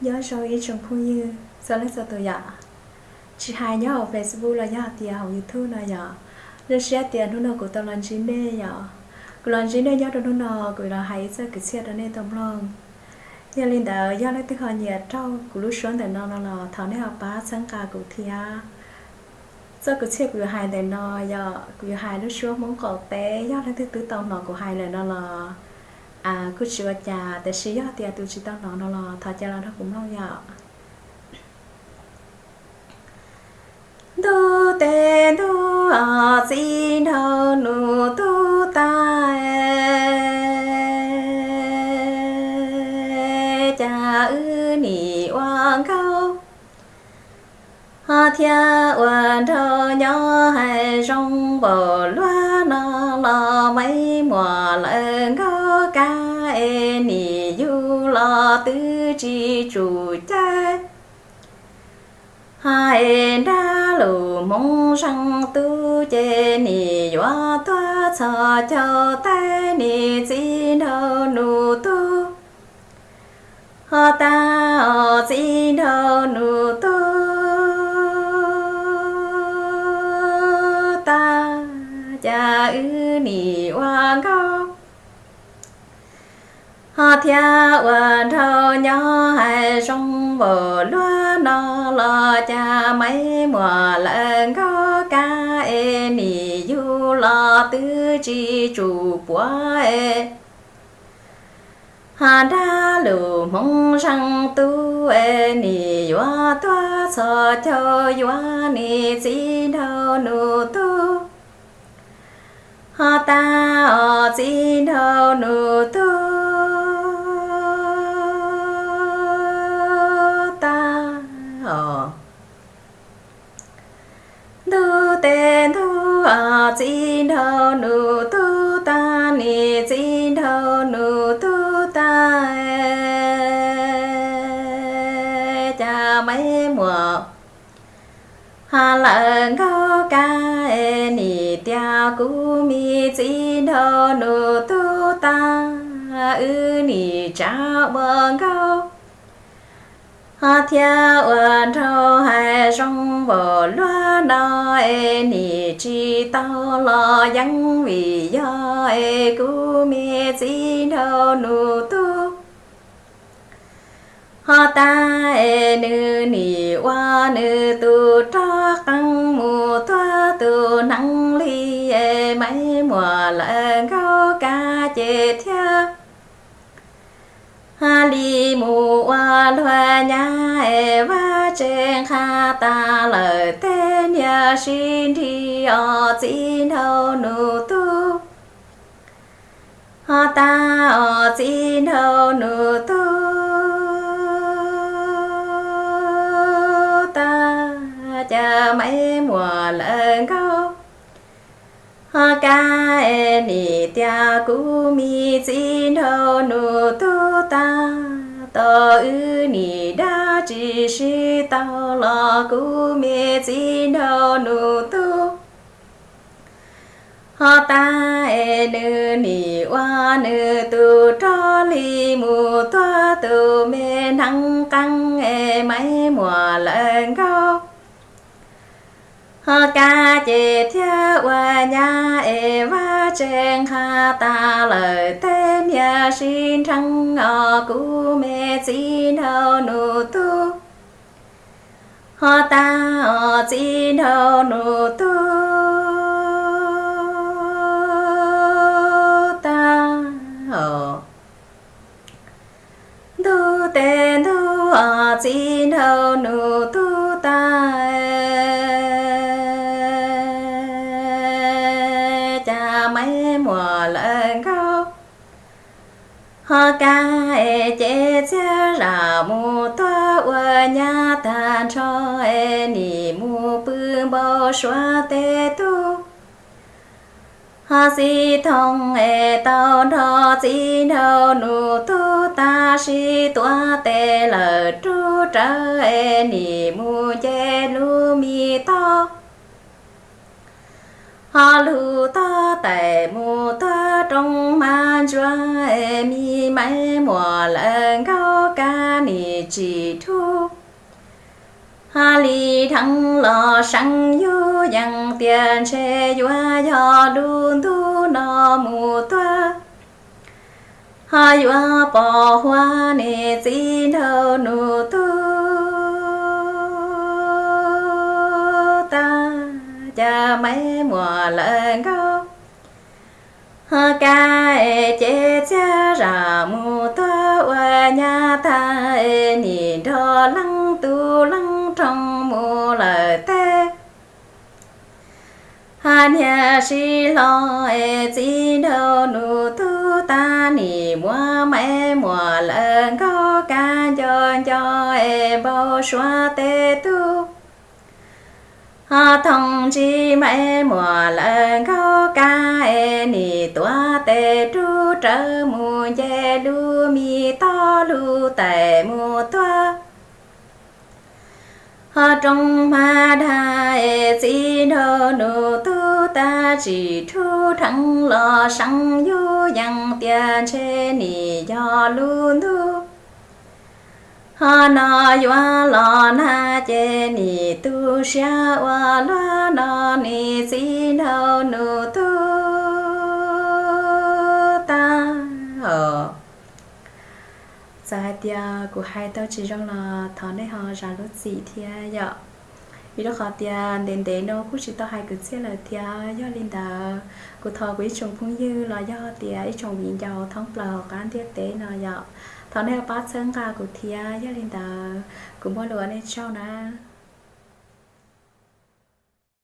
Nyob zoo ib tsoom phooj ywg txhua leej txhua tus yom, tsis hais nyob hauv Facebook los yog tias hauv YouTube no yom, zoo siab tias hnub no kuv tau los ntsib nej yom. Kuv los ntsib nej nyob rau hnub no, kuv los hais ib txoj kwv txhiaj rau nej tau mloog. Yog li ntawd yog leej twg ho nyiam raug kuv lub suab ntawm no no los thov nej ho pab txhawb nqa kuv thiab. Txoj kwv txhiaj kuv yuav hais ntawm no yog kuv yuav hais lub suab Hmoob qaum teb, yog leej twg twb tau hnov kuv hais lawm no los kuj tsis ua cas, tab sis yog tias tus tsis tau hnov no los thov caw los nrog kuv mloog yom. Ntuj tes ntuj os, txiv nraug nus tub tag, cas wb nim ua nkauj ho thiab ua nraug nyob hais zoo npaum luaj no los, Maiv Muas lawv nkauj kab es nim yug los twb tsis tsum caij. Hais nrab lus Hmoob zeej tub ces nim yuav tuag txhos caug taij, nim txiv nraug nus tub ho tag os, txiv nraug nus tub tag, cas wb nim ua nkauj ho thiab ua nraug nyob hais zoo npaum luaj no los, cas Maiv Muas lawv nkauj kab es nim yug los twb tsis tsum puav es. Hais nrab lus Hmoob zeej tub es nim yuav tuag txhos caug yuav, nim txiv nraug nus tub ho tag os, txiv nraug nus tub tag os. Ntuj tes ntuj os, txiv nraug nus tub tag, nim txiv nraug nus tub tag, cas Maiv Muas hais lawv nkauj kab es nim tias, kuv me txiv nraug nus tub tag, wb nim tsa ua nkauj ho thiab ua nraug hais zoo npaum luaj no es nim tsis tau los yeej, vim yog es kuv me txiv nraug nus tub ho tag es nws nim ua nws tus rog qeej mus tuag tus neeg li es Maiv Muas lawv nkauj kab ces thiaj li mus ua luag nyab es vaj tse nqha tas lawm, tej niag sib nrig os, txiv nraug nus tub ho tag os, txiv nraug nus tub tag, cas Maiv Muas lawv nkauj ho kab es nim tias, kuv me txiv nraug nus tub tag, tau wb nim dab tsi sib tau los, kuv me txiv nraug nus tub ho tag es nws nim ua nws tus rog li mus tuag tus me neeg qeej es Maiv Muas lawv nkauj ho kab ces thiaj ua nyab es vaj tse nqha tas lawm, tej niag sib nrheev os, kuv me txiv nraug nus tub ho tag os, txiv nraug nus tub tag os. Ntuj tes ntuj os, txiv nraug nus tub tag, cas Maiv Muas lawv nkauj ho kab es ces txiaj zam mus tuag ua nyab tag nrho es nim mus pw npau suav tej tug ho xib thooj es tau nrog txiv nraug nus tub tag sib tuav tes lawm rub rawv es nim mus nce lub me toj ho lug toj tais mus tuag roob Mab Ntsuab es me Maiv Muas lawv nkauj kab nim tsis dhub. Hos li dheev los seev yus yees tias ntshe yuav yog lub ntuj no mus tuag, hos yuav pom huab nim txiv nraug nus tub tag, cas Maiv Muas lawv nkauj hos kab es ces txiaj zam mus tuag ua nyab tag es nim nrog leej tub leej roog mus lawm teb. Hos niag sib hlob es txiv nraug nus tub tag nim muab Maiv Muas lawv nkauj kab nco nco es npau suav tej tub. Hos thooj ntsis Maiv Muas lawv nkauj kab es nim tuav tes rub rawv mus nce lub me toj lub tais mus tuag. Hos rooj hma dag es txiv nraug nus tub tag tsis dhub dheev los seev yus yees tias ntshe nim yog lub ntuj hos no yuav los nag ces nim tu siab ua luaj no nim txiv nraug nus tub tag. Txawm hais tias kuv hais tau tsis zoo los thov nej ho zam lub txim thiab yom. Vim rau qhov tias ntev ntev no kuj tsis tau hais kwv txhiaj lawm thiab, yog li ntawd kuv thov kuv ib tsoom phooj ywg los yog tias ib tsoom viv ncaus thoob plaws hauv qab ntiaj teb no yom, thov nej pab txhawb nqa kuv thiab, yog li ntawd kuv muaj lus ua nej tsaug na.